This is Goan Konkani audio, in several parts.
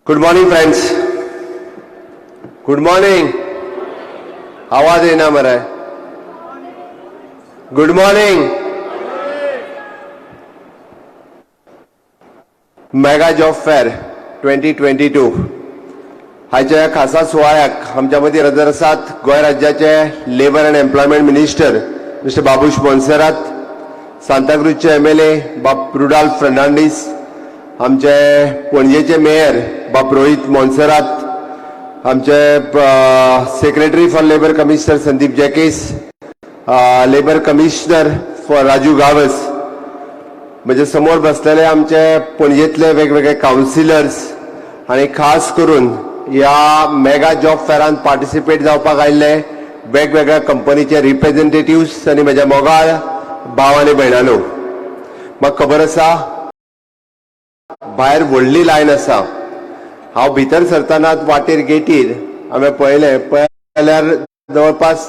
Good morning, friends. Good morning. आवाज येना मरे. Good morning. Mega job fair 2022 हाच्या खासा सुवाळ्याक आमच्या मदीं हजर आसात गोंय राज्याचे Labour and Employment Minister Mister Babush Monserrate, सांताक्रूजचे MLA बाब रुडाल्फ फर्नांडीस, आमचे पणजेचे मेयर बाब रोहित मोन्सेरात, आमचे secretary for labour commissioner Sandeep Jacques, labour commissioner for Raju Gawas, म्हणजे समोर बसलेले आमचे पणजेतले वेगवेगळे कावन्सिलर्स आणि खास करून ह्या मेगा जॉब फेरान पार्टिसिपेट जावपाक आयिल्ले वेगवेगळ्या कंपनीचे रिप्रेझेंटेटिव्स आनी म्हज्या मोगाळ भाव आनी भयणानो, म्हाका खबर आसा भायर व्हडली लायन आसा. हांव भितर सरतानाच वाटेर गेटीर हांवें पळयलें, पळयल्यार जवळपास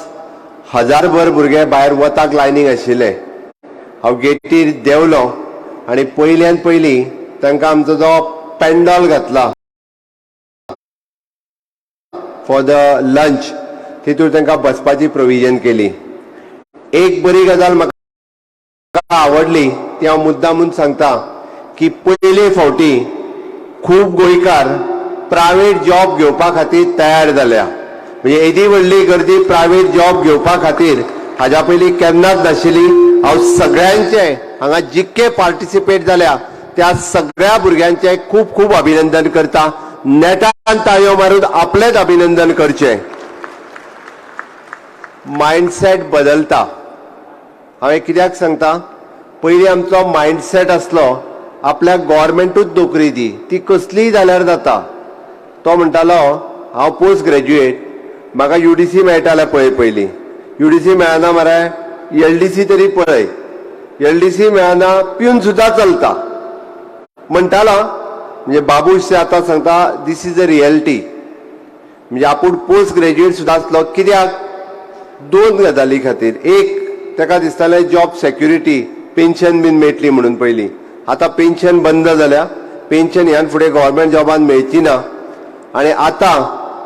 हजारभर भुरगे भायर वताक लायनीक आशिल्ले. हांव गेटीर देंवलो आनी पयल्यान पयलीं तांकां आमचो जो पेंडॉल घातला फॉर the lunch, तितूर तांकां बसपाची प्रोविजन केली. एक बरी गजाल म्हाका आवडली, ती हांव मुद्दामून सांगता की पयले फावटी खूब गोंयकार प्रायवेट जॉब घेवपा खातीर तयार जाल्या. म्हणजे येदी व्हडली गर्दी प्रायवेट जॉब घेवपा खातीर हाज्या पयलीं केन्नाच नाशिल्ली. हांव सगळ्यांचे, हांगा जितके पार्टिसिपेट जाल्या त्या सगळ्या भुरग्यांचे खूब खूब अभिनंदन करता. नेटान ताळयो मारून आपलेच अभिनंदन करचें. मायंडसेट बदलता. हांवें कित्याक सांगता, पयलीं आमचो मायंडसेट आसलो आपल्याक गव्हर्मेंटूच नोकरी दी, ती कसलीय जाल्यार जाता. तो म्हणटालो, हांव पोस्ट ग्रॅज्युएट, म्हाका युडीसी मेळटा जाल्यार पळय पयलीं. युडीसी मेळना मरे, एलडीसी तरी पळय. एलडीसी मेळना, प्यून सुद्दां चलता म्हणटालो. म्हणजे बाबूश आतां सांगता, this is a reality. म्हणजे आपूण पोस्ट ग्रॅज्युएट सुद्दां आसलो. कित्याक? दोन गजाली खातीर. एक, ताका दिसतालें जॉब सेक्युरिटी, पेन्शन बीन मेळटली म्हणून पयलीं. आतां पेन्शन बंद जाल्या, पेन्शन ह्यान फुडें गव्हर्मेंट जॉबान मेळची ना. आनी आतां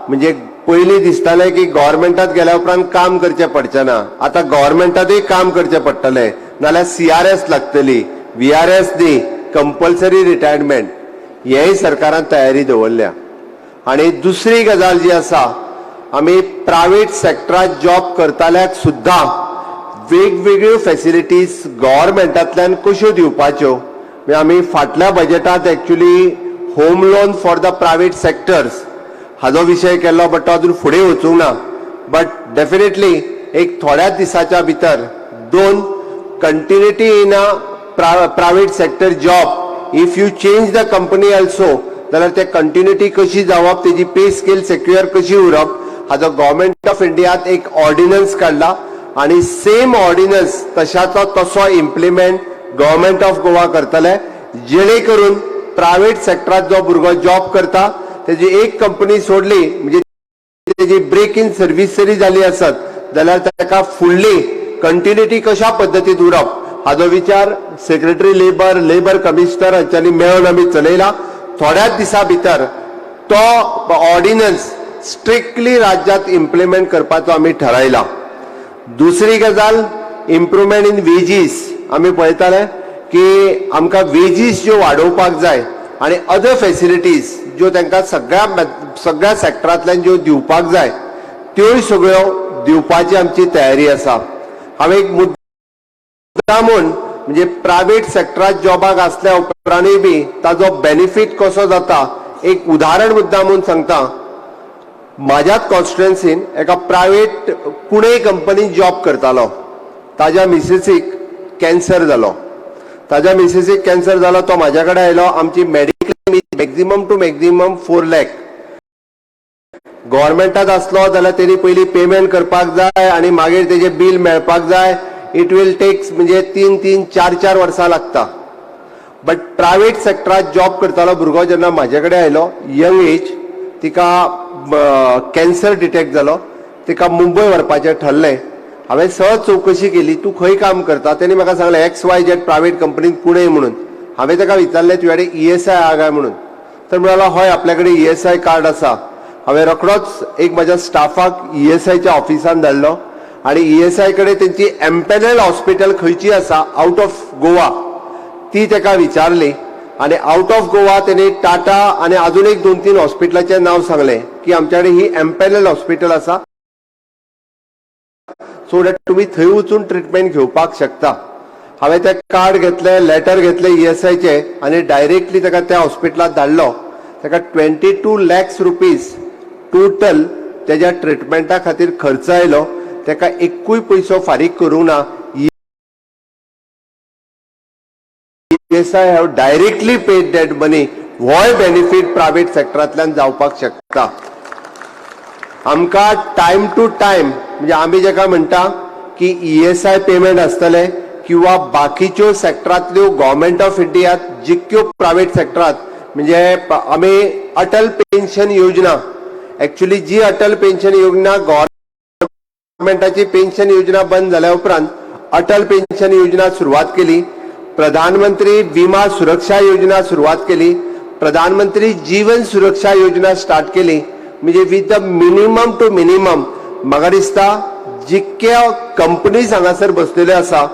म्हणजे पयलीं दिसतालें की गव्हर्मेंटात गेल्या उपरांत काम करचें पडचें ना, आतां गव्हर्मेंटातूय काम करचें पडटलें, नाल्यार सीआरएस लागतली. व्हीआरएस न्ही, कंपल्सरी रिटायरमेंट. हेंय सरकारान तयारी दवरल्या. आनी दुसरी गजाल जी आसा, आमी प्रायवेट सेक्टरात जॉब करताल्याक सुद्दां वेगवेगळ्यो फॅसिलिटीज गव्हर्मेंटांतल्यान कश्यो दिवपाच्यो. म्हणजे आमी फाटल्या बजेटात actually home loan for the private sectors हाजो विशय केल्लो, बट तो अजून फुडें वचूंक ना. बट डेफिनेटली एक थोड्याच दिसाच्या भितर दोन continuity in a private sector job, if you change the company also, जाल्यार ते कंटिन्युटी कशी जावप, तेजी पे स्केल सेक्युअर कशी उरप, हाजो गव्हर्मेंट ऑफ इंडियात एक ऑर्डिनन्स काडला आणि सेम ऑर्डिनन्स तशाचो तसो इम्प्लिमेंट गव्हर्मेंट ऑफ गोवा करतले, जेणे करून प्रायव्हेट सेक्टरात जो भुरगो जॉब करता, तेजी एक कंपनी सोडली, म्हणजे तेजी ब्रेक इन सर्वीस जरी जाली आसत जाल्यार ताका फुडली कंटिन्युटी कशा पद्दतीन उरप, हाजो विचार सेक्रेटरी लेबर, लेबर कमिशनर हांच्यांनी मेळून आमी चलयला. थोड्याच दिसां भितर तो ऑर्डिनन्स स्ट्रिक्टली राज्यात इम्प्लिमेंट करपाचो आमी ठरायला. दुसरी गजाल, इम्प्रुवमेंट इन वेजीस. आमी पळयताले की आमकां वेजीस ज्यो वाडोवपाक जाय आनी अदर फॅसिलिटीज ज्यो तांकां सगळ्या सगळ्या सेक्टरांतल्यान ज्यो दिवपाक जाय, त्योय सगळ्यो दिवपाची आमची तयारी आसा. हांवें एक मुद्दा म्हूण, म्हणजे प्रायवेट सेक्टरात जॉबाक आसल्या उपरांतूय बी ताजो बेनिफीट कसो जाता, एक उदाहरण मुद्दा म्हूण सांगता. म्हाज्याच कॉन्स्टिट्युएन्सीन एका प्रायवेट कुणे कंपनीत जॉब करतालो. ताज्या मिसेसीक कॅन्सर जालो. ताज्या मिसेसीक कॅन्सर जालो, तो म्हाज्या कडेन आयलो. आमची medical maximum to maximum 4 lakh. गव्हर्मेंटात आसलो जाल्यार तेणी पयलीं पेमेंट करपाक जाय आनी मागीर तेजें बील मेळपाक जाय. It will take म्हणजे तीन तीन चार चार वर्सां लागता. बट प्रायवेट सेक्टरात जॉब करतालो भुरगो जेन्ना म्हाजे कडेन आयलो, यंग एज, तिका कॅन्सर डिटेक्ट जालो, तिका मुंबय व्हरपाचें ठरलें. हांवें सहज चवकशी केली, तूं खंय काम करता? तेणी म्हाका सांगलें, एक्स वाय झेड प्रायवेट कंपनीत पुणे म्हणून. हांवें ताका विचारलें, तुज्या कडेन ईएसआय आहा काय म्हणून. तर म्हणालो हय, आपल्या कडेन ईएसआय कार्ड आसा. हांवें रोखडोच एक म्हज्या स्टाफाक ईएसआयच्या ऑफिसान धाडलो आनी ईएसआय कडेन तेंची एम्पेनल हॉस्पिटल खंयची आसा आउट ऑफ गोवा ती ताका विचारली आनी आउट ऑफ गोवा तेणी टाटा आनी अजून एक दोन तीन हॉस्पिटलाचें नांव सांगलें की आमच्या कडेन ही एम्पेनल हॉस्पिटल आसा, सो that तुमी थंय वचून ट्रिटमेंट घेवपाक शकता. हांवें तें कार्ड घेतलें, लेटर घेतलें ईएसआयचें आनी डायरेक्टली ताका त्या हॉस्पिटलांत धाडलो. ताका 22 lakhs rupees total तेज्या ट्रिटमेंटा खातीर खर्च आयलो. ताका एक्कूय पयसो फारीक करूंक ना. ESI have directly paid that money. होय बेनिफीट प्रायव्हेट सेक्टरांतल्यान जावपाक शकता. आमकां टायम टू टायम, म्हणजे आमी जेका म्हणटा की ईएसआय पेमेंट आसतले किंवा बाकीच्यो सेक्टरांतल्यो गव्हर्मेंट ऑफ इंडियात जितक्यो प्रायव्हेट सेक्टरात, म्हणजे आमी अटल पेन्शन योजना, एक्चुअली जी अटल पेन्शन योजना, गव्हर्मेंटाची पेन्शन योजना बंद जाल्या उपरांत अटल पेन्शन योजना सुरवात केली, प्रधानमंत्री विमा सुरक्षा योजना सुरवात केली, प्रधानमंत्री जीवन सुरक्षा योजना स्टार्ट केली. म्हणजे with the minimum to minimum, म्हाका दिसता जितक्या कंपनीज हांगासर बसलेल्यो आसा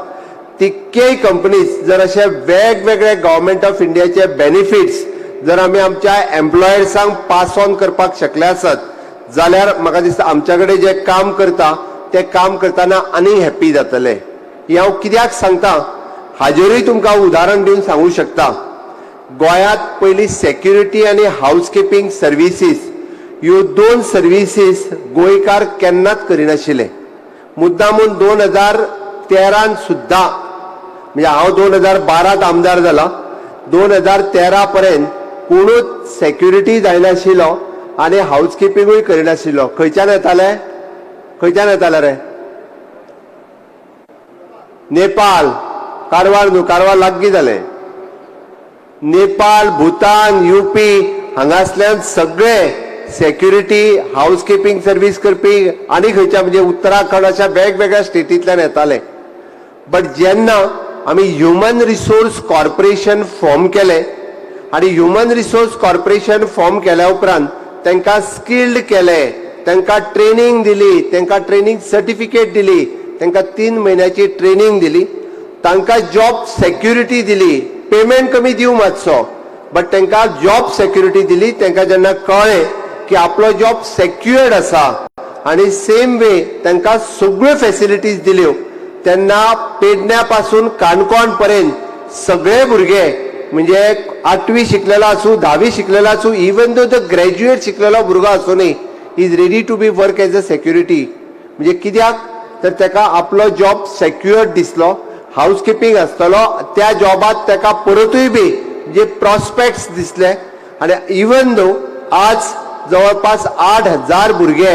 तितकेय कंपनीज जर अशे वेगवेगळे गव्हर्मेंट ऑफ इंडियाचे बेनिफिट्स जर आमी आमच्या एम्प्लॉयर्सांक पास ऑन करपाक शकले आसत जाल्यार म्हाका दिसता आमच्या कडेन जे काम करता ते काम करतना आनीक हॅप्पी जातले. हें हांव कित्याक सांगता, हाजेरूय तुमकां उदाहरण दिवन सांगू शकता. गोंयांत पयलीं सेक्युरिटी आनी हावस किपिंग सर्विसीस ह्यो दोन सर्विसीस गोंयकार केन्नाच करिनाशिल्ले. मुद्दामून 2013न सुद्दां, म्हणजे हांव 2012त आमदार जाला, 2013 पर्यंत कोणूच सेक्युरिटी जायनाशिल्लो आनी हावस किपिंगूय करिनाशिल्लो. खंयच्यान येताले? खंयच्यान येताले रे? नेपाळ, कारवार न्हू, कारवार लागीं जालें. नेपाळ, भूतान, युपी हांगासल्यान सगळे सेक्युरिटी, हावस किपिंग सर्वीस करपी आनी खंयच्या, म्हणजे उत्तराखंड अशा वेगवेगळ्या स्टेटींतल्यान येताले. बट जेन्ना आमी ह्युमन रिसोर्स कॉर्पोरेशन फॉर्म केलें आनी ह्युमन रिसोर्स कॉर्पोरेशन फॉर्म केल्या उपरांत तांकां स्किल्ड केले, तांकां ट्रेनींग दिली, तांकां ट्रेनींग सर्टिफिकेट दिली, तांकां 3 म्हयन्याची ट्रेनींग दिली, तांकां जॉब सेक्युरिटी दिली. पेमेंट कमी दिवं मातसो, बट तांकां जॉब सेक्युरिटी दिली. तांकां जेन्ना कळ्ळें की आपलो जॉब सेक्युअर्ड आसा आनी सेम वे तांकां सगळ्यो फेसिलिटीज दिल्यो, तेन्ना पेडण्या पासून काणकोण पर्यंत सगळे भुरगे, म्हणजे आठवी शिकलेलो आसूं, धावी शिकलेलो आसूं, इवन दो the graduate शिकलेलो भुरगो आसूनय is ready to be work as a security. म्हणजे कित्याक तर ताका आपलो जॉब सेक्युअर्ड दिसलो, हावस किपिंग आसतलो, त्या जॉबात ताका परतूय बी जे प्रॉस्पेक्ट्स दिसले. आनी इवन दो आज जवळपास 8000 भुरगे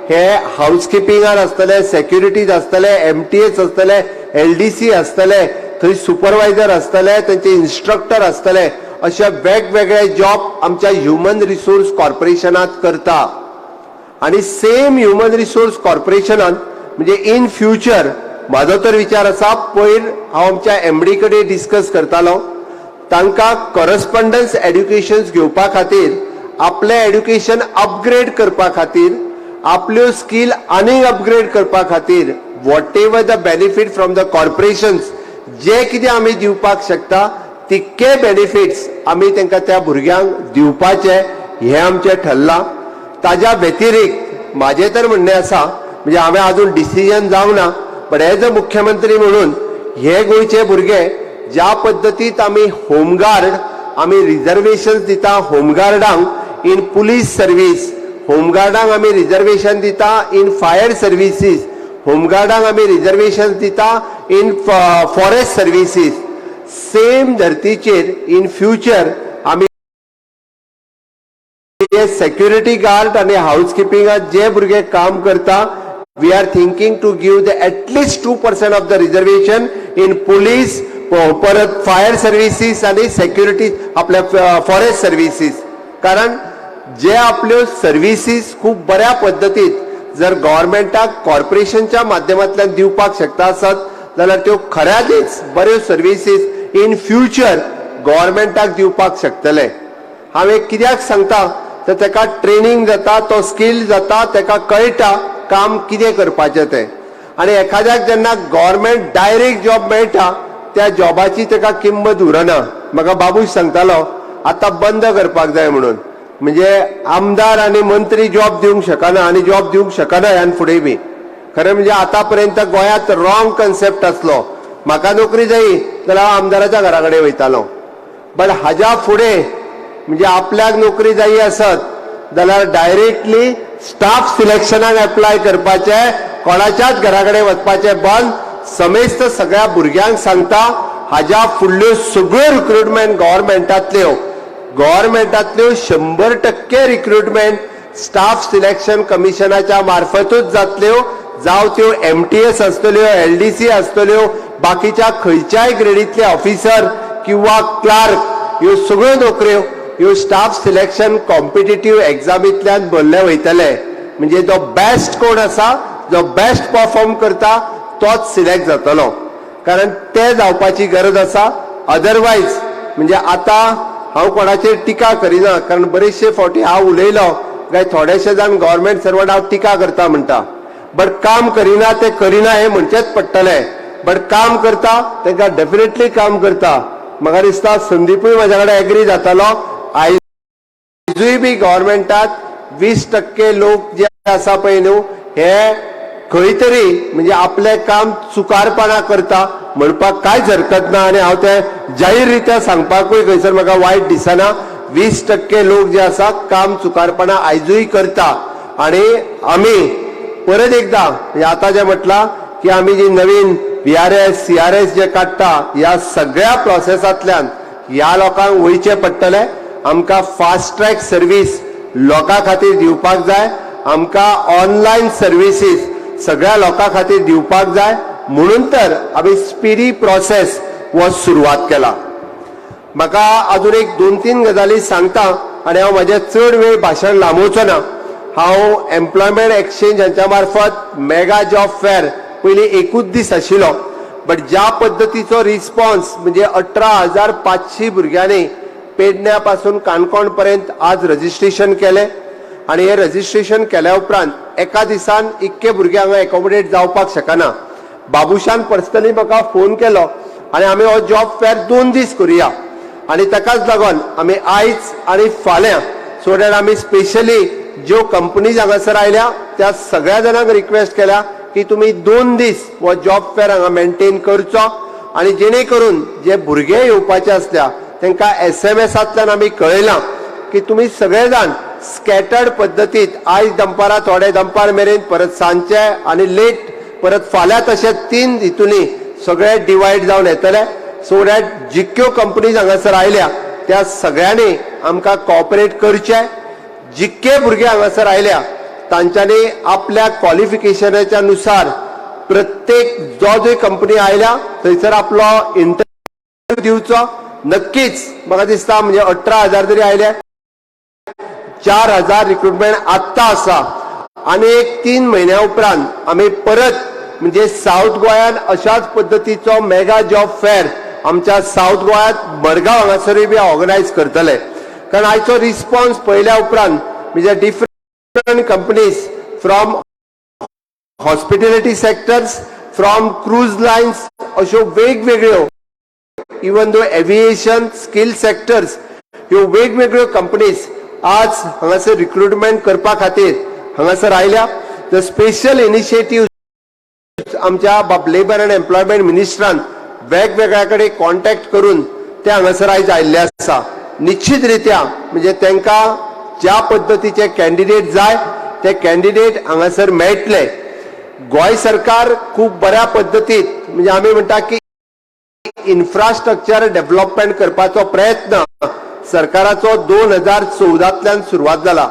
हे हावस किपिंगान आसतले, सेक्युरिटीज आसतले, एमटीएस आसतले, एलडीसी आसतले, थंय सुपरवायझर आसतले, तेंचे इन्स्ट्रक्टर आसतले, अशे वेगवेगळे जॉब आमच्या ह्युमन रिसोर्स कॉर्पोरेशनात करता. आणि सेम ह्युमन रिसोर्स कॉर्पोरेशनान, म्हणजे इन फ्युचर म्हाजो तर विचार आसा, पयर हांव आमच्या एमडी कडेन डिस्कस करतालो, तांकां करस्पॉन्डन्स एड्युकेशन घेवपा खातीर, आपलें एड्युकेशन अपग्रेड करपा खातीर, आपल्यो स्कील आनीक अपग्रेड करपा खातीर, whatever the benefit from the corporations जे कितें आमी दिवपाक शकता तितके बेनिफिट्स आमी तांकां त्या भुरग्यांक दिवपाचे हें आमचें ठरलां. ताज्या व्यतिरिक्त म्हाजें तर म्हणणें आसा, म्हणजे हांवें अजून डिसिजन जावंक ना, बट एज अ मुख्यमंत्री म्हणून हे गोंयचे भुरगे ज्या पद्दतीत आमी होमगार्ड, आमी रिजर्वेशन दिता होमगार्डांक इन पुलीस सर्वीस, होमगार्डांक आमी रिजर्वेशन दिता इन फायर सर्विसीस, होमगार्डांक आमी रिजर्वेशन दिता इन फॉरेस्ट सर्विसीस, सेम धर्तीचेर इन फ्युचर आमी सेक्युरिटी गार्ड आणि हाऊस किपिंगात जे भुरगे काम करता, we are thinking to give the at least 2% of the reservation in police, परत फायर सर्विसीस आणि सेक्युरिटी, आपल्या फॉरेस्ट सर्विसीस. कारण जे आपल्यो सर्विसीस खूब बऱ्या पद्दतीत जर गव्हर्मेंटाक कॉर्पोरेशनच्या माध्यमांतल्यान दिवपाक शकता आसत जाल्यार त्यो खऱ्यांनीच बऱ्यो सर्विसीस इन फ्युचर गव्हर्मेंटाक दिवपाक शकतले. हांव एक कित्याक सांगता तर ताका ट्रेनींग जाता, तो स्किल जाता, ताका कळटा काम कितें करपाचें तें. आनी एखाद्याक जेन्ना गव्हर्मेंट डायरेक्ट जॉब मेळटा, त्या जॉबाची ताका किंमत उरना. म्हाका बाबूश सांगतालो, आतां बंद करपाक जाय म्हणून, म्हणजे आमदार आनी मंत्री जॉब दिवंक शकना आनी जॉब दिवंक शकना ह्यान फुडें बी. खरें म्हणजे आतां पर्यंत गोंयांत रॉंग कन्सेप्ट आसलो, म्हाका नोकरी जायी जाल्यार हांव आमदाराच्या घरा कडेन वयतालो. बट हाज्या फुडें म्हणजे आपल्याक नोकरी जायी आसत जाल्यार डायरेक्टली स्टाफ सिलेक्शनाक एप्लाय करपाचें, कोणाच्याच घरा कडेन वचपाचें बंद. समेस्त सगळ्या भुरग्यांक सांगता, हाज्या फुडल्यो सगळ्यो रिक्रुटमेंट गव्हर्मेंटातल्यो 100% रिक्रुटमेंट स्टाफ सिलेक्शन कमिशनाच्या मार्फतूच जातल्यो. जावं त्यो एमटीएस आसतल्यो, एलडीसी आसतल्यो, बाकीच्या खंयच्याय ग्रेडींतले ऑफिसर किंवा क्लार्क, ह्यो सगळ्यो नोकऱ्यो ह्यो स्टाफ सिलेक्शन कॉम्पिटेटीव एग्जामींतल्यान भरले वयतले. म्हणजे जो बेस्ट कोण आसा, जो बेस्ट परफॉर्म करता, तोच सिलेक्ट जातलो, कारण ते जावपाची गरज आसा. अदरवायज म्हणजे आतां हांव कोणाचेर टिका करिना, कारण बरेचशे फावटी हांव उलयलो काय थोडेशे जाण गव्हर्मेंट सर्वंट हांव टिका करता म्हणटा. बट काम करिना ते करिना हें म्हणचेच पडटलें. बट काम करता तांकां, डेफिनेटली काम करता. म्हाका दिसता संदीपूय म्हाज्या कडेन एग्री जातालो. आयजूय बी गव्हर्मेंटात 20% लोक जे आसा पळय न्हू, हे खंय तरी म्हणजे आपलें काम चुकारपणा करता म्हणपाक कांयच हरकत ना. आनी हांव तें जाहीर रित्या सांगपाकूय खंयसर म्हाका वायट दिसना. 20% लोक जे आसा, काम चुकारपणा आयजूय करता. आनी आमी परत एकदा म्हणजे आतां जें म्हटलां की आमी जी नवीन व्हीआरएस, सीआरएस जे काडटा, ह्या सगळ्या प्रोसेसांतल्यान ह्या लोकांक वयचें पडटलें. आमकां फास्ट ट्रॅक सर्वीस लोकां खातीर दिवपाक जाय, आमकां ऑनलायन सर्विसीस सगळ्या लोकां खातीर दिवपाक जाय, म्हणून तर आमी स्पिडी प्रोसेस हो सुरवात केला. म्हाका अजून एक दोन तीन गजाली सांगता आनी हांव म्हजें चड वेळ भाशण लांबोवचो ना. हांव एम्प्लॉयमेंट एक्सचेंज हांच्या मार्फत मेगा जॉब फेअर पयलीं एकूच दीस आशिल्लो, बट ज्या पद्दतीचो रिस्पॉन्स, म्हणजे 18,500 भुरग्यांनी पेडण्या पासून काणकोण पर्यंत आज रजिस्ट्रेशन केलें. आनी हे रजिस्ट्रेशन केल्या उपरांत एका दिसान इतके भुरगे हांगा एकोमोडेट जावपाक शकना. बाबूशान पर्सनली म्हाका फोन केलो आनी आमी हो जॉब फेअर 2 दीस करुया. आनी ताकाच लागून आमी आयज आनी फाल्यां, सो that आमी स्पेशली ज्यो कंपनीज हांगासर आयल्या त्या सगळ्या जाणांक रिक्वेस्ट केल्या की तुमी 2 दीस हो जॉब फेअर हांगा मेंटेन करचो. आनी जेणे करून जे भुरगे येवपाचे आसल्या तांकां एसएमएसांतल्यान आमी कळयलां की तुमी सगळे जाण स्कॅटर्ड पद्दतीत आयज दनपारां थोडे, दनपार मेरेन, परत सांजचे आनी लेट परत फाल्यां, तशें तीन हितूनी सगळे डिवायड जावन येतले, सो that जितक्यो कंपनीज हांगासर आयल्या त्या सगळ्यांनी आमकां कॉपरेट करचें. जितके भुरगे हांगासर आयल्या तांच्यांनी आपल्या क्वॉलिफिकेशनाच्या नुसार प्रत्येक जो जो कंपनी आयल्या थंयसर आपलो इंटरव्यू दिवचो. नक्कीच म्हाका दिसता, म्हणजे 18,000 जरी आयले, 4000 रिक्रुटमेंट आत्तां आसा. आनी एक 3 म्हयन्या उपरांत आमी परत म्हणजे सावथ गोंयान अशाच पद्दतीचो मेगा जॉब फेअर आमच्या सावथ गोंयांत मडगांव हांगासरूय बी ऑर्गनायज करतले. कारण आयचो रिस्पॉन्स पळयल्या उपरांत म्हणजे different companies from hospitality sectors, from cruise lines, अश्यो वेगवेगळ्यो, even though aviation, skill sectors, ह्यो वेगवेगळ्यो कंपनीज आज हांगासर रिक्रुटमेंट करपा खातीर हांगासर आयल्या. The special initiative आमच्या लेबर अँड एम्प्लॉयमेंट मिनिस्टरान वेगवेगळ्या कडेन कॉन्टॅक्ट करून ते हांगासर आयज आयिल्ले आसा. निश्चित रित्या म्हणजे तांकां ज्या पद्दतीचे कॅन्डिडेट जाय ते कॅन्डिडेट हांगासर मेळटले. गोंय सरकार खूब बऱ्या पद्दतीत, म्हणजे आमी म्हणटा की इन्फ्रास्ट्रक्चर डेव्हलपमेंट करपाचो प्रयत्न सरकाराचो 2014तल्यान सुरवात जाला.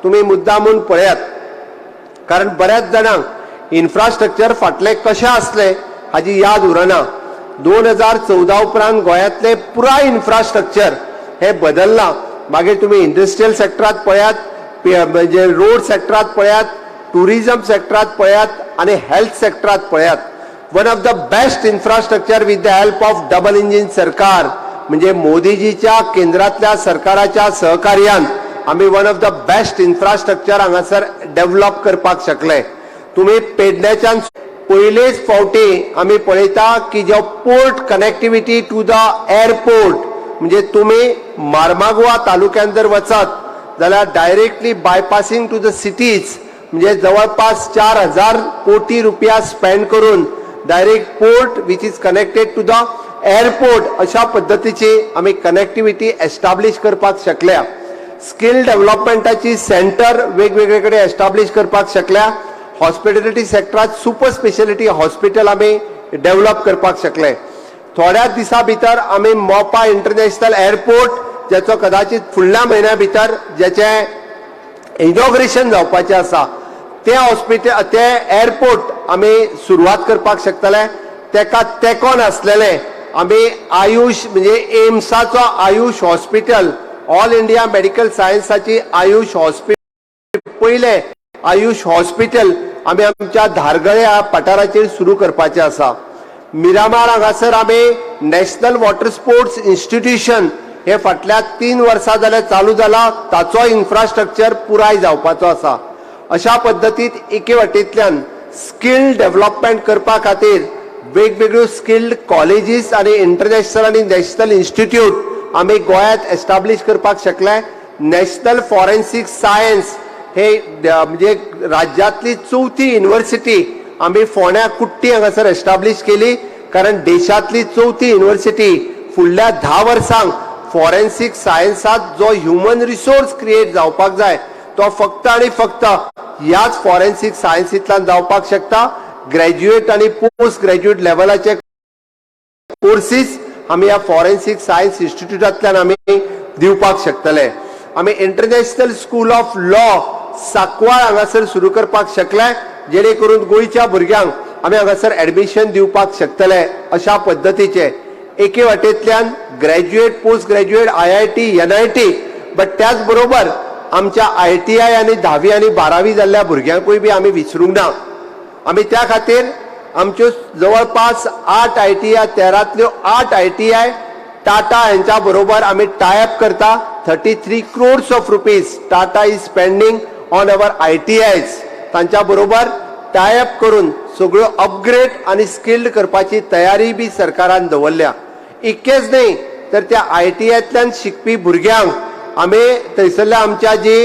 तुमी मुद्दामून पळयात, कारण बऱ्याच जाणांक इन्फ्रास्ट्रक्चर फाटले कशें आसले हाजी याद उरना. 2014 उपरांत गोंयांतले पुराय इन्फ्रास्ट्रक्चर हे बदललां. मागीर तुमी इंडस्ट्रियल सेक्टरात पळयात, म्हणजे रोड सेक्टरात पळयात, टुरिझम सेक्टरात पळयात आनी हेल्थ सेक्टरात पळयात, one of the best infrastructure with the help of double engine सरकार. म्हणजे मोदीजीच्या केंद्रातल्या सरकाराच्या सहकार्यान आमी one of the best infrastructure हांगासर डेव्हलप करपाक शकले. तुमी पेडण्याच्यान पयलेच फावटी आमी पळयता की जो port connectivity to the airport, म्हणजे तुमी मार्मागोवा तालुक्यान जर वचत जाल्यार directly bypassing to the cities, म्हणजे जवळपास 4000 कोटी रुपया स्पेंड करून direct port which is connected to the airport, अशा पद्दतीची आमी कनेक्टिविटी एस्टाब्लीश करपाक शकल्या. स्किल डेव्हलपमेंटाची सेंटर वेगवेगळे कडेन एस्टाब्लीश करपाक शकल्या. हॉस्पिटॅलिटी सेक्टरात सुपर स्पेशालिटी हॉस्पिटल आमी डेव्हलप करपाक शकले. थोड्याच दिसां भितर आमी मोपा इंटरनॅशनल एअरपोर्ट, ज्याचो कदाचित फुडल्या म्हयन्या भितर ज्याचें इनॉग्रेशन जावपाचें आसा, तें हॉस्पिटल, तें एअरपोर्ट आमी सुरवात करपाक शकतले. तेका तेंकोन आसलेलें आमी आयुष, म्हणजे एम्साचो AYUSH hospital, all India medical सायन्साची आयुष हॉस्पिटल, पयलें आयुष हॉस्पिटल आमी आमच्या धारगळे पठाराचेर सुरू करपाचें आसा. मिरामार हांगासर आमी नॅशनल वॉटर स्पोर्ट्स इन्स्टिट्यूशन हे फाटल्या 3 वर्सां जाल्यार चालू जाला, ताचो इन्फ्रास्ट्रक्चर पुराय जावपाचो आसा. अशा पद्दतीत एके वाटेंतल्यान स्किल डेव्हलपमेंट करपा खातीर वेगवेगळ्यो स्किल्ड कॉलेजीस आनी इंटरनॅशनल आनी नॅशनल इन्स्टिट्यूट आमी गोंयांत एस्टाब्लीश करपाक शकले. नॅशनल फॉरेन्सीक सायन्स हे म्हणजे राज्यांतली चवथी युनिव्हर्सिटी आमी फोंड्या कुट्टी हांगासर एस्टाब्लीश केली, कारण देशांतली चवथी युनिव्हर्सिटी फुडल्या 10 वर्सांक फॉरेन्सीक सायन्सात जो ह्युमन रिसोर्स क्रिएट जावपाक जाय, तो फक्त आनी फक्त ह्याच फॉरेन्सीक सायन्सींतल्यान जावपाक शकता. ग्रॅज्युएट आनी पोस्ट ग्रॅज्युएट लेवलाचे कोर्सीस आमी ह्या फॉरेन्सीक सायन्स इन्स्टिट्यूटांतल्यान आमी दिवपाक शकतले. आमी international school of law Sancoale हांगासर सुरू करपाक शकले, जेणे करून गोंयच्या भुरग्यांक आमी हांगासर एडमिशन दिवपाक शकतले. अशा पद्दतीचे एके वाटेंतल्यान graduate, post graduate, IIT, NIT, but त्याच बरोबर आमच्या आयटीआय आनी धावी आनी बारावी जाल्ल्या भुरग्यांकूय बी आमी विसरूंक ना. आमी त्या खातीर आमच्यो जवळपास आठ आयटीआय, 13तल्यो आठ आयटीआय टाटा हेंच्या बरोबर आमी टायअप करता. 33 crores of rupees Tata is spending on our ITIs. तांच्या बरोबर टायअप करून सगळ्यो अपग्रेड आनी स्किल्ड करपाची तयारी बी सरकारान दवरल्या. इतकेच न्ही तर त्या आयटीआयतल्यान शिकपी भुरग्यांक आमी थंयसरल्या आमच्या जी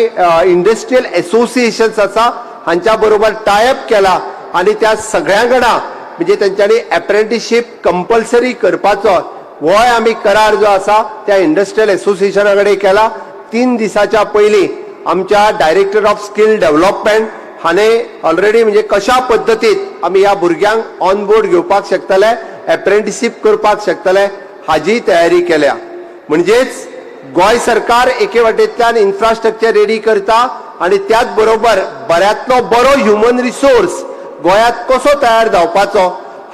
इंडस्ट्रियल एसोसिएशन्स आसा हांच्या बरोबर टायअप केला आनी त्या सगळ्यां कडेन म्हणजे तेंच्यांनी एप्रेंटिसशीप कंपल्सरी करपाचो होय आमी करार जो आसा त्या इंडस्ट्रियल एसोसिएशना कडेन केला. 3 दिसाच्या पयलीं आमच्या डायरेक्टर ऑफ स्किल डेव्हलपमेंट हाणे ऑलरेडी म्हणजे कशा पद्दतीत आमी ह्या भुरग्यांक ऑन बोर्ड घेवपाक शकतले, एप्रेंटिसशीप करपाक शकतले, हाजी तयारी केल्या. म्हणजेच गोंय सरकार एके वाटेंतल्यान इन्फ्रास्ट्रक्चर रेडी करता आणि त्याच बरोबर बऱ्यांतलो बरो ह्युमन रिसोर्स गोंयांत कसो तयार जावपाचो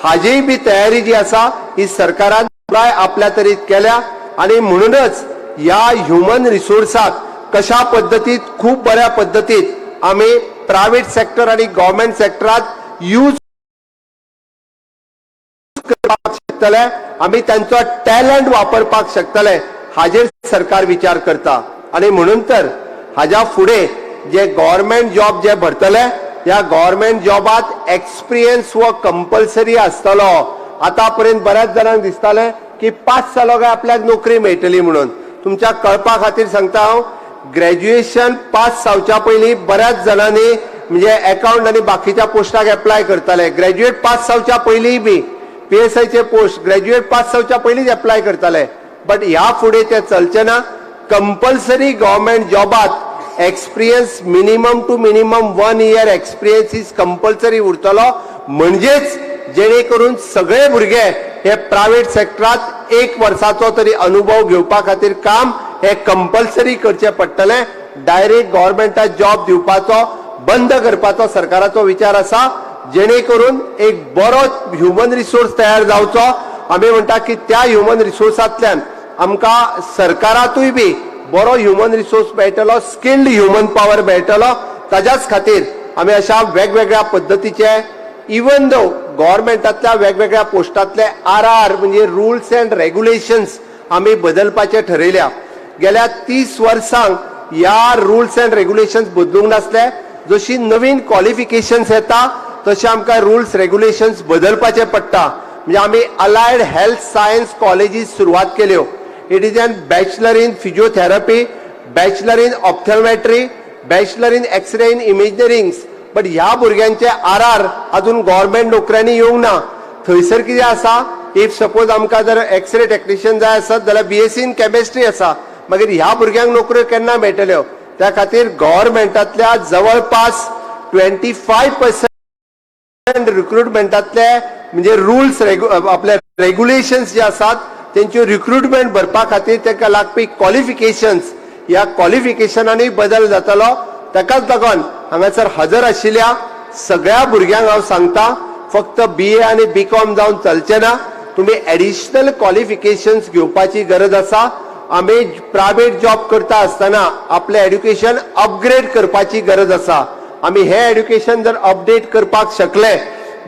हाजीय बी तयारी जी आसा ही सरकारान पुराय आपल्या तरेन केल्या. आणि म्हणूनच ह्या ह्युमन रिसोर्साक कशा पद्दतीत खूब बऱ्या पद्दतीत आमी प्रायव्हेट सेक्टर आणि गव्हर्मेंट सेक्टरात यूज करपाक शकतले, आमी तांचो टॅलंट वापरपाक शकतले, हाजेर सरकार विचार करता. आणि म्हणून तर हाज्या फुडें जे गव्हर्मेंट जॉब जे भरतले, ह्या गव्हर्मेंट जॉबात एक्सपिरियन्स हो कंपल्सरी आसतलो. आतां पर्यंत बऱ्याच जाणांक दिसतालें की पास जालो काय आपल्याक नोकरी मेळटली म्हणून. तुमच्या कळपा खातीर सांगता हांव, ग्रॅज्युएशन पास जावच्या पयलीं बऱ्याच जाणांनी म्हणजे अकाउंट आनी बाकीच्या पोस्टाक एप्लाय करताले. ग्रॅज्युएट पास जावच्या पयलीं बी पीएसआयचे पोस्ट ग्रॅज्युएट पास जावच्या पयलींच एप्लाय करताले. बट ह्या फुडें ते चलचे ना. कंपल्सरी गव्हर्मेंट जॉबात experience, minimum to minimum one year experience is compulsory उरतलो. म्हणजेच जेणे करून सगळे भुरगे हे प्रायव्हेट सेक्टरात एक वर्साचो तरी अनुभव घेवपा खातीर काम हे कंपल्सरी करचें पडटलें. डायरेक्ट गव्हर्मेंटाक जॉब दिवपाचो बंद करपाचो सरकाराचो विचार आसा, जेणे करून एक बरो ह्युमन रिसोर्स तयार जावचो. आमी म्हणटा की त्या ह्युमन रिसोर्सांतल्यान आमकां सरकारातूय बी बरो ह्युमन रिसोर्स मेळटलो, स्किल्ड ह्युमन पावर मेळटलो. ताज्याच खातीर आमी अशा वेगवेगळ्या पद्दतीचे, इवन दो गव्हर्मेंटातल्या वेगवेगळ्या पोस्टातले आर आर म्हणजे रुल्स अँड रेग्युलेशन्स आमी बदलपाचे ठरयल्या. गेल्या 30 वर्सांक ह्या रुल्स अँड रेग्युलेशन्स बदलूंक नासले. जशी नवीन क्वॉलिफिकेशन्स येता तशें आमकां रुल्स रेग्युलेशन्स बदलपाचे पडटा. म्हणजे आमी अलायड हेल्थ सायन्स कॉलेजीस सुरवात केल्यो. It is an bachelor in physiotherapy, bachelor in optometry, bachelor in X-ray in imaging. But ह्या भुरग्यांचे are are अजून गव्हर्मेंट नोकऱ्यांनी येवंक ना. थंयसर कितें आसा, if suppose आमकां जर एक्सरे टेक्निशियन जाय आसत जाल्यार बीएससी इन केमिस्ट्री आसा. मागीर ह्या भुरग्यांक नोकऱ्यो केन्ना मेळटल्यो? त्या खातीर गव्हर्मेंटांतल्या जवळपास 25% रिक्रुटमेंटातले, म्हणजे रुल्स, आपले रेग्युलेशन्स जे आसात, तेंच्यो रिक्रुटमेंट भरपा खातीर तांकां लागपी क्वॉलिफिकेशन्स, ह्या क्वॉलिफिकेशनांनी बदल जातलो. ताकाच लागून हांगासर हजर आशिल्ल्या सगळ्या भुरग्यांक हांव सांगता, फक्त बीए आनी बी कॉम जावन चलचें ना. तुमी एडिशनल क्वॉलिफिकेशन्स घेवपाची गरज आसा. आमी प्रायवेट जॉब करता आसतना आपलें एड्युकेशन अपग्रेड करपाची गरज आसा. आमी हें एड्युकेशन जर अपडेट करपाक शकले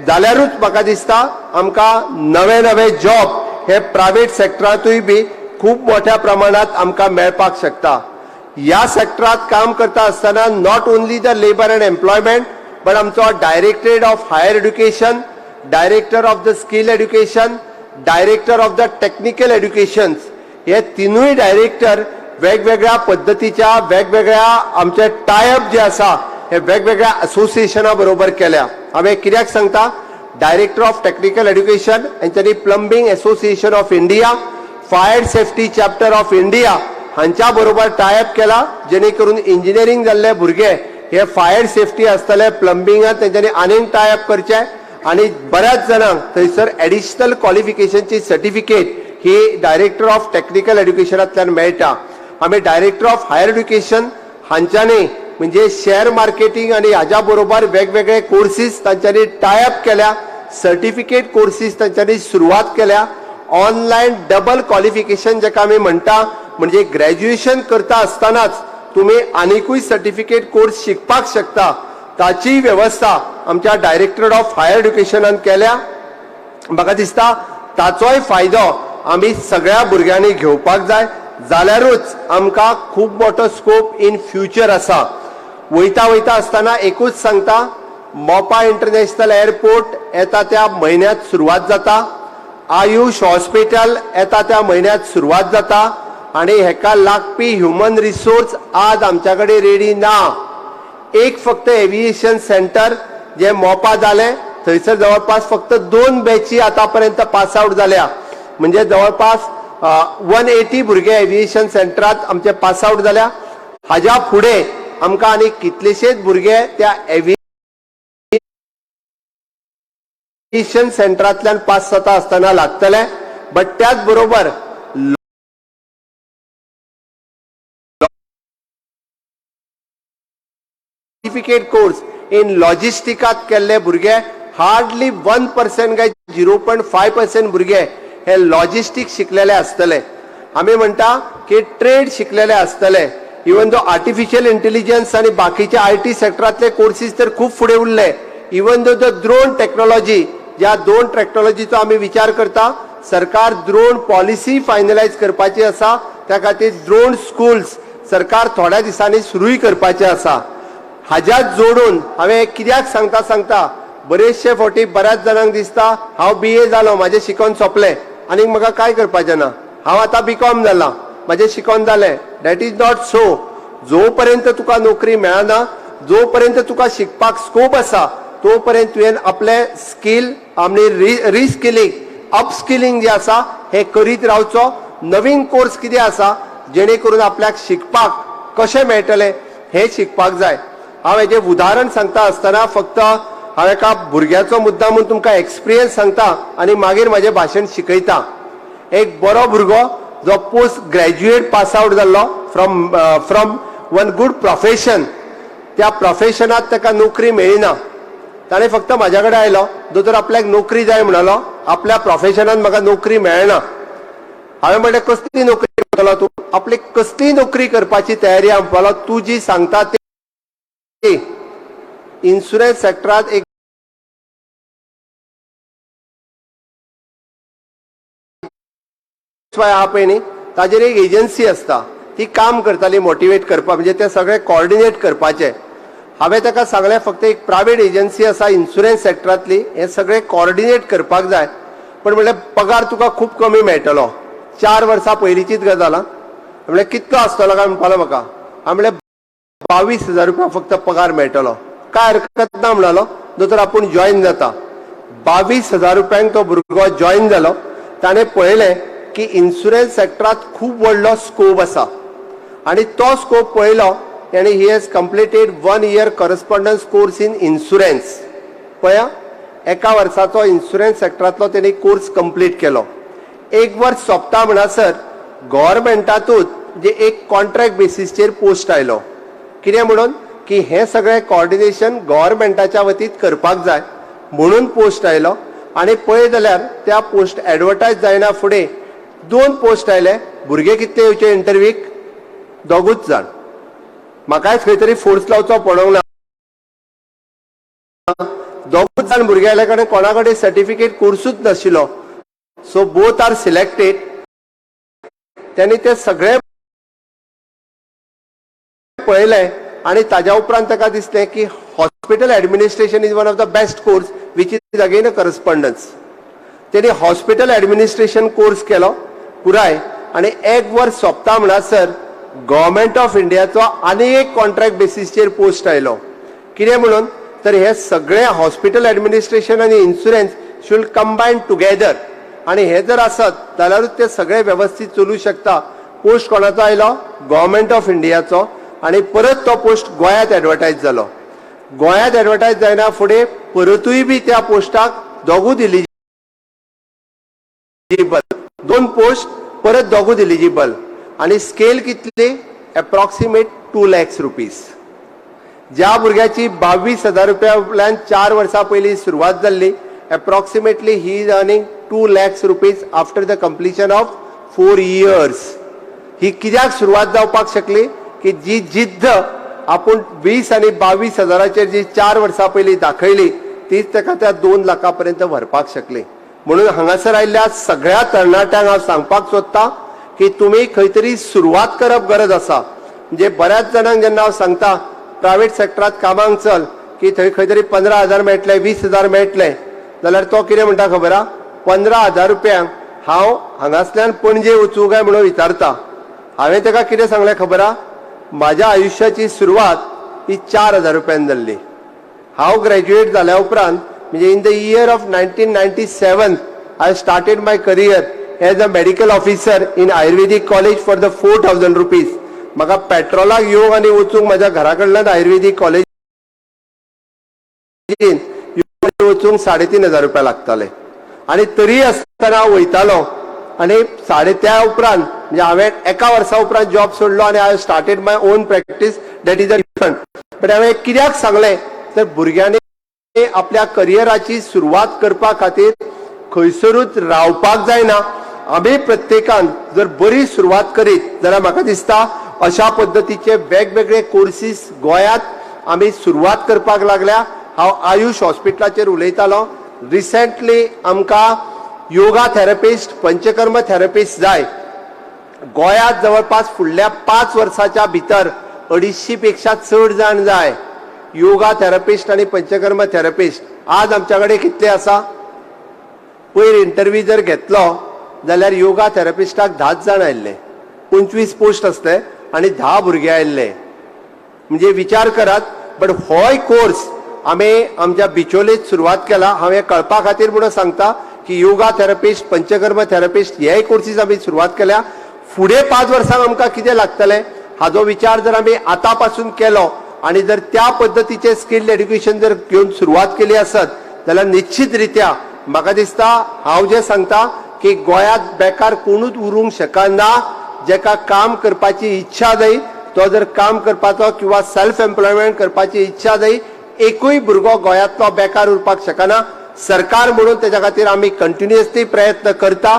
जाल्यारूच म्हाका दिसता आमकां नवे नवे जॉब हे प्रायवेट सेक्टरांतूय बी खूब मोठ्या प्रमाणात आमकां मेळपाक शकता. ह्या सेक्टरात काम करता आसतना not only the labour and employment, but आमचो Directorate of Higher Education, Director of the Skill Education, Director of the Technical Education, हे तिनूय डायरेक्टर वेगवेगळ्या पद्दतीच्या वेगवेगळ्या आमचे टायअप जे आसा हे वेगवेगळ्या असोसिएशना बरोबर केल्या. हांवें कित्याक सांगता, डायरेक्टर ऑफ टेक्निकल एड्युकेशन हेंच्यांनी Plumbing Association of India, Fire Safety Chapter of India हांच्या बरोबर टायअप केला, जेणे करून इंजिनियरींग जाल्ले भुरगे हे फायर सेफ्टी आसतले, प्लंबिंगात तेंच्यांनी आनीक टायअप करचे आनी बऱ्याच जाणांक थंयसर एडिशनल क्वॉलिफिकेशनची सर्टिफिकेट ही डायरेक्टर ऑफ टेक्निकल एड्युकेशनांतल्यान मेळटा. आमी डायरेक्टर ऑफ हायर एड्युकेशन हांच्यांनी म्हणजे शेअर मार्केटिंग आनी हाज्या बरोबर वेगवेगळे कोर्सीस तांच्यांनी टायअप केल्या, सर्टिफिकेट कोर्सीस तांच्यांनी सुरवात केल्या. ऑनलायन डबल क्वॉलिफिकेशन जेका आमी म्हणटा, म्हणजे ग्रॅज्युएशन करता आसतनाच तुमी आनिकूय सर्टिफिकेट कोर्स शिकपाक शकता, ताची वेवस्था आमच्या डायरेक्टर ऑफ हायर एड्युकेशनान केल्या. म्हाका दिसता ताचोय फायदो आमी सगळ्या भुरग्यांनी घेवपाक जाय, जाल्यारूच आमकां खूब मोठो स्कोप इन फ्युचर आसा. वयता वयता आसतना एकूच सांगता, मोपा इंटरनॅशनल एअरपोर्ट येता त्या म्हयन्यात सुरवात जाता, आयुष हॉस्पिटल येता त्या म्हयन्यात सुरवात जाता आनी हेका लागपी ह्युमन रिसोर्स आज आमच्या कडेन रेडी ना. एक फक्त एव्हिएशन सेंटर जे मोपा जालें, थंयसर जवळपास फक्त दोन बॅची आतापर्यंत पास आउट जाल्या. म्हणजे जवळपास 180 भुरगे एव्हिएशन सेंटरात आमचे पास आउट जाल्या. हाज्या फुडें आमकां आनी कितलेशेच भुरगे त्या एव्हिएशन सेंटरांतल्यान पास जाता आसतना लागतले. बट त्याच बरोबर सर्टिफिकेट कोर्स इन लॉजिस्टिकात केल्ले भुरगे हार्डली 1% काय 0.5% भुरगे हे लॉजिस्टीक शिकलेले आसतले. आमी म्हणटा की ट्रेड शिकलेले आसतले. इवन दो आर्टिफिशियल इंटेलिजन्स आनी बाकीचे IT सेक्टरांतले कोर्सीस तर खूब फुडें उरले, even though the drone technology, ज्या ड्रोन टेक्नॉलॉजीचो आमी विचार करता, सरकार ड्रोन पॉलिसी फायनलायज करपाची आसा. त्या खातीर ड्रोन स्कुल्स सरकार थोड्या दिसांनी सुरूय करपाचे आसा. हाज्यात जोडून हांवें कित्याक सांगता सांगता, बरेचशे फावटी बऱ्याच जाणांक दिसता, हांव बीए जालो, म्हाजें शिकोन सोंपलें, आनीक म्हाका कांय करपाचें ना. हांव आतां बी कॉम जाला, म्हाजें शिकोन जालें. That is not so. जो पर्यंत तुका नोकरी मेळना, जो पर्यंत तुका शिकपाक स्कोप आसा, तो पर्यंत तुवें आपलें स्कील आनी रिस्किलींग, अपस्किलींग जें आसा हें करीत रावचो. नवीन कोर्स कितें आसा, जेणे करून आपल्याक शिकपाक कशें मेळटलें हें शिकपाक जाय. हांव हेजें उदाहरण सांगता आसतना फक्त हांव एका भुरग्याचो मुद्दा म्हूण तुमकां एक्सपिरियन्स सांगता आनी मागीर म्हाजें भाशण शिकयता. एक बरो भुरगो जो पोस्ट ग्रॅज्युएट पास आउट जाल्लो from one good profession, त्या प्रोफेशनात ताका नोकरी मेळ्ळी ना. ताणें फक्त म्हाज्या कडेन आयलो, दोतोर, आपल्याक नोकरी जाय म्हणालो, आपल्या प्रोफेशनान म्हाका नोकरी मेळना. हांवें म्हणलें, कसली नोकरी करतलो तूं? आपली कसली नोकरी करपाची तयारी आहा? म्हणपालो, तूं जी सांगता ती. इन्शुरन्स सेक्टरात एक वाय आहा पळय न्ही, ताजेर एक एजन्सी आसता, ती काम करताली मोटिवेट करपाक, म्हणजे ते सगळे कॉर्डिनेट करपाचे. हांवें ताका सांगलें, फक्त एक प्रायवेट एजन्सी आसा इन्शुरन्स सेक्टरांतली, हें सगळें कॉर्डिनेट करपाक जाय, पण म्हणलें पगार तुका खूब कमी मेळटलो. 4 वर्सां पयलींचीच गजाल आं. म्हणलें कितलो आसतलो काय म्हणपालो म्हाका. हांवें म्हणलें 22,000 रुपया फक्त पगार मेळटलो. काय हरकत ना म्हणालो दोतोर, आपूण जॉयन जाता. 22,000 रुपयांक तो भुरगो जॉयन जालो. ताणें पळयलें की इन्शुरन्स सेक्टरांत खूब व्हडलो स्कोप आसा आणि तो स्कोप पळयलो आनी he has completed one year correspondence course in insurance. पळया, एका वर्साचो इन्शुरन्स सेक्टरांतलो तेणी कोर्स कंप्लीट केलो. एक वर्स सोंपता म्हणसर गव्हर्मेंटातूच जे एक कॉन्ट्रॅक्ट बेसीसचेर पोस्ट आयलो. कितें म्हणून की हें सगळें कॉर्डिनेशन गव्हर्मेंटाच्या वतीन करपाक जाय म्हणून पोस्ट आयलो. आनी पळयत जाल्यार त्या पोस्ट एडवर्टायज जायना फुडें दोन पोस्ट आयले. भुरगे कितले येवचे इंटरव्यूक? दोगूच जाण. म्हाकाय खंय तरी फोर्स लावचो पडोंक ना. दोगूच जाण भुरगे आयले, कारण कोणा कडेन सर्टिफिकेट कोर्सूच नाशिल्लो. So both are selected. त्यांनी ते सगळे पळयलें आनी ताज्या उपरांत ताका दिसलें की hospital administration is one of the best course, which is again a correspondence. तेणी हॉस्पिटल ॲडमिनिस्ट्रेशन कोर्स केलो पुराय आनी एक वर्स सोंपता म्हणसर गव्हर्मेंट ऑफ इंडियाचो आनी एक कॉन्ट्रॅक्ट बेसीसचेर पोस्ट आयलो. कितें म्हणून तर हे सगळे हॉस्पिटल ॲडमिनिस्ट्रेशन आनी इन्शुरन्स should combine together आनी हे जर आसत जाल्यारूच ते सगळे वेवस्थीत चलूं शकता. पोस्ट कोणाचो आयलो? गव्हर्मेंट ऑफ इंडियाचो. आनी परत तो पोस्ट गोंयांत एडवर्टायज जालो. गोंयांत एडवर्टायज जायना फुडें परतूय बी त्या पोस्टाक दोगूच इलिजिबल. दोन पोस्ट, परत दोगूच इलिजिबल. आनी स्केल कितली? Approximate 2 lakhs rupees. ज्या भुरग्याची 22,000 रुपयांतल्यान 4 वर्सां पयलीं सुरवात जाल्ली, approximately he is earning 2 lakhs rupees after the completion of 4 years. ही कित्याक सुरवात जावपाक शकली की जी जिद्द आपूण 20 आनी 22 हजाराचेर जी 4 वर्सां पयलीं दाखयली, तीच ताका त्या 2 लाखां पर्यंत व्हरपाक शकली. म्हणून हांगासर आयिल्ल्या सगळ्या तरणाट्यांक हांव सांगपाक सोदतां की तुमी खंय तरी सुरवात करप गरज आसा. म्हणजे बऱ्याच जाणांक जेन्ना हांव सांगता प्रायवेट सेक्टरांत कामाक चल की थंय खंय तरी 15,000 मेळटले, 20,000 मेळटले, जाल्यार तो कितें म्हणटा खबर आहा? 15,000 रुपयांक हांव हांगासल्यान पणजे वचूं काय म्हणून विचारता. हांवें ताका कितें सांगलें खबर आहा? माझ्या आयुष्याची सुरवात ही 4,000 रुपयान जाल्ली. हांव ग्रॅज्युएट जाल्या उपरांत, म्हणजे in the year of 1997, I started my career as a medical officer in Ayurvedic college for the 4,000 rupees. म्हाका पेट्रोलाक येवंक आनी वचूंक म्हाज्या घरा कडल्यान आयुर्वेदीक कॉलेजीन येवंक आनी वचूंक 3,500 रुपया लागताले आनी तरी आसतना हांव वयतालो. आनी साडे त्या उपरांत, म्हणजे हांवें एका वर्सा उपरांत जॉब सोडलो आनी I started my own practice. That is a different, but हांवें कित्याक सांगलें तर भुरग्यांनी आपल्या करियराची सुरवात करपा खातीर खंयसरूच रावपाक जायना. आमी प्रत्येकान जर बरी सुरवात करीत जाल्यार म्हाका दिसता अशा पद्दतीचे वेगवेगळे कोर्सीस गोंयांत आमी सुरवात करपाक लागल्या. हांव आयुष हॉस्पिटलाचेर उलयतालो. रिसेंटली आमकां योगा थेरपिस्ट, पंचकर्म थेरपिस्ट जाय. गोंयांत जवळपास फुडल्या 5 वर्साच्या भितर 250 पेक्षा चड जाण जाय योगा थेरपिस्ट आनी पंचकर्म थेरपिस्ट. आज आमच्या कडेन कितले आसा? पयर इंटरव्यू जर घेतलो जाल्यार योगा थेरपिस्टाक 10 जाण आयिल्ले. 25 पोस्ट आसले आनी 10 भुरगे आयिल्ले. म्हणजे विचार करात. बट होय कोर्स आमी आमच्या बिचोलेत सुरवात केला. हांव हें कळपा खातीर म्हणून सांगता की योगा थेरपिस्ट, पंचकर्म थेरपिस्ट हेय कोर्सीस आमी सुरवात केल्या. फुडें 5 वर्सांक आमकां कितें लागतलें हाजो विचार जर आमी आतां पासून केलो आनी जर त्या पद्दतीचे स्किल्ड एड्युकेशन जर घेवन सुरवात केली आसत जाल्यार निश्चित रित्या म्हाका दिसता, हांव जें सांगता की गोंयांत बेकार कोणूच उरूंक शकना. जेका काम करपाची इच्छा जाय तो जर काम करपाचो किंवा सेल्फ एम्प्लॉयमेंट करपाची इच्छा जाय, एकूय भुरगो गोंयांतलो बेकार उरपाक शकना. सरकार म्हणून तेच्या खातीर आमी कंटिन्युअसली प्रयत्न करता.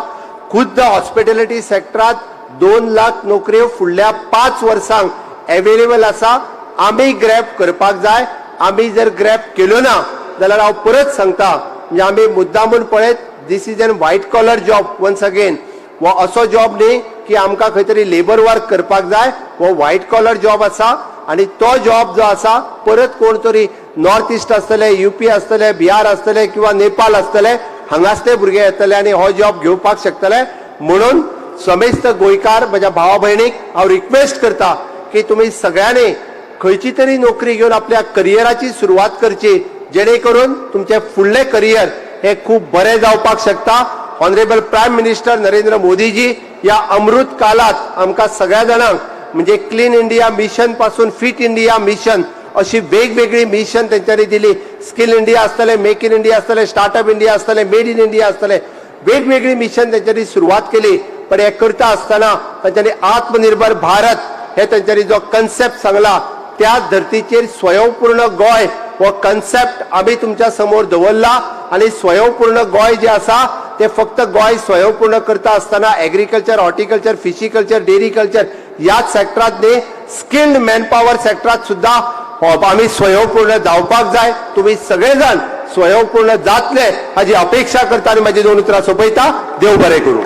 खुद्द हॉस्पिटॅलिटी सेक्टरात 2 लाख नोकऱ्यो फुडल्या 5 वर्सांक एवेलेबल आसा. आमी ग्रॅब करपाक जाय. आमी जर ग्रॅब केल्यो ना जाल्यार हांव परत सांगता, म्हणजे आमी मुद्दामून पळयत, this is an white collar job once again. हो असो जॉब न्ही की आमकां खंय तरी लेबर वर्क करपाक जाय. हो व्हायट कॉलर जॉब आसा आनी तो जॉब जो आसा परत कोण तरी नॉर्थ इस्ट आसतले, युपी आसतले, बिहार आसतले किंवा नेपाळ आसतले, हांगासले भुरगे येतले आनी हो जॉब घेवपाक शकतले. म्हणून समेस्त गोंयकार म्हज्या भावा भयणीक हांव रिक्वेस्ट करता की तुमी सगळ्यांनी खंयची तरी नोकरी घेवन आपल्या करियराची सुरवात करची, जेणे करून तुमचें फुडलें करियर हे खूब बरें जावपाक शकता. ऑनरेबल प्रायम मिनिस्टर नरेंद्र मोदीजी ह्या अमृत कालात आमकां सगळ्या जाणांक म्हणजे क्लीन इंडिया मिशन पासून फिट इंडिया मिशन अशी वेगवेगळी मिशन तेंच्यांनी दिली. स्किल इंडिया आसतलें, मेक इन इंडिया आसतलें, स्टार्टअप इंडिया आसतलें, मेड इन इंडिया आसतलें, वेगवेगळी मिशन तेंच्यांनी सुरवात केली. पण हे करता आसतना तांच्यांनी आत्मनिर्भर भारत हे तेंच्यांनी जो कन्सेप्ट सांगला, त्या धर्तीचेर स्वयंपूर्ण गोंय हो कन्सेप्ट आमी तुमच्या समोर दवरला. आनी स्वयंपूर्ण गोंय जे आसा ते फक्त गोंय स्वयंपूर्ण करता आसतना एग्रीकल्चर, हॉर्टिकल्चर, फिशिकल्चर, डेरीकल्चर ह्याच सेक्टरात न्ही, स्किल्ड मॅनपावर सेक्टरात सुद्धा हो आमी स्वयंपूर्ण जावपाक जाय. तुमी सगळे जाण स्वयंपूर्ण जातले हाजी अपेक्षा करता आनी म्हाजी दोन उतरां सोंपयता. देव बरें करूं.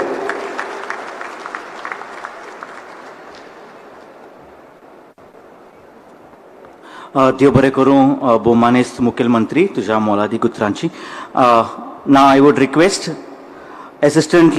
देव बरें करूं भोवमानेस्त मुखेलमंत्री तुज्या मोलादीक उतरांची. Now I would request Assistant